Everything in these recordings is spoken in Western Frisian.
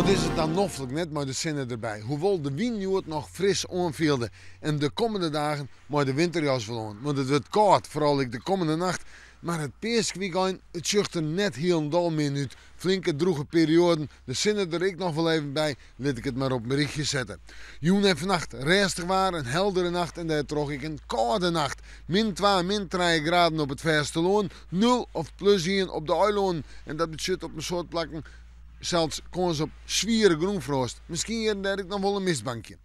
Wat is it dan noflik net mei de sinne derby, hoewol de wyn hjoed noch fris oanfielde. En de kommende dagen mei de winterjas wol oan, want it wurdt kâld, foaral ek de kommende nacht. Mar it peaskewykein, it sjocht der net hielendal min út. Flinke drûge perioaden, de sinne der ek noch wol even by, lit ik it mar op in rychje sette. Jûn en fannacht rêstich waar, in heldere nacht en dêrtroch ek in kâlde nacht. Min twa, min trije graden op it fêstelân, nul of plus ien op de eilannen. En dat betsjut op in soad plakken sels kâns op swiere grûnfroast. Miskien hjir en dêr ek noch wol in mistbankje.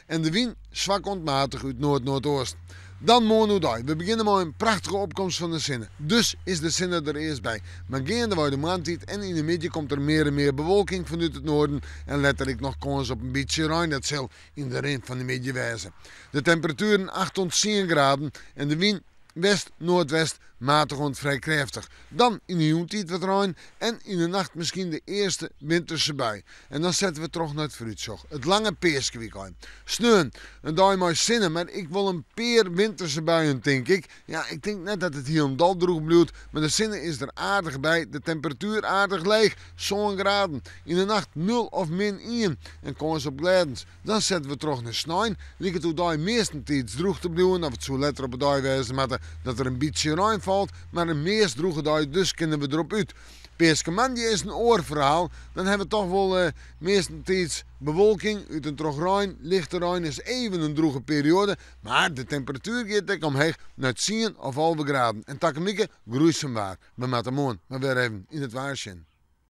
En de wyn swak oant matich út noard-noardeast. Dan moarn oerdei. We begjinne mei in prachtige opkomst fan de sinne. Dus is de sinne der earst by. Mar geandewei de moarntiid en yn de middei komt der mear en mear bewolking fanút it noarden en letter ek noch kâns op in bytsje rein. Dat sil yn de rin fan de middei wêze. De temperatueren acht oant tsien graden en de wyn West, noardwest, matich oant frij krêftich. Dan yn de jûntiid wat rein en yn de nacht miskien de earste winterse bui. En dan sette we troch nei it foarútsjoch, it lange peaskewykein. Sneon, in dei mei sinne, mar ek wol in pear winterse buien tink ik. Ja, ik tink net dat it hielendal drûch bliuwt, mar de sinne is der aardich by, de temperatuer aardich leech, sân graden. Yn de nacht nul of min ien en kâns op glêdens. Dan sette we troch nei snein. Liket oerdei meastentiids drûch te bliuwen, of it soe letter op 'e dei wêze moatte dat der in bytsje rein falt, mar in meast drûge dei, dus kinne we derop út. Peaskemoandei is in oar ferhaal, dan hawwe we toch wol meastentiids bewolking, út en troch rein, lichte rein is even in drûge perioade, mar de temperatuer giet ek omheech nei tsien of 11 graden en takom wike groeisum waar. We moatte moarn mar wer even yn it waar sjen.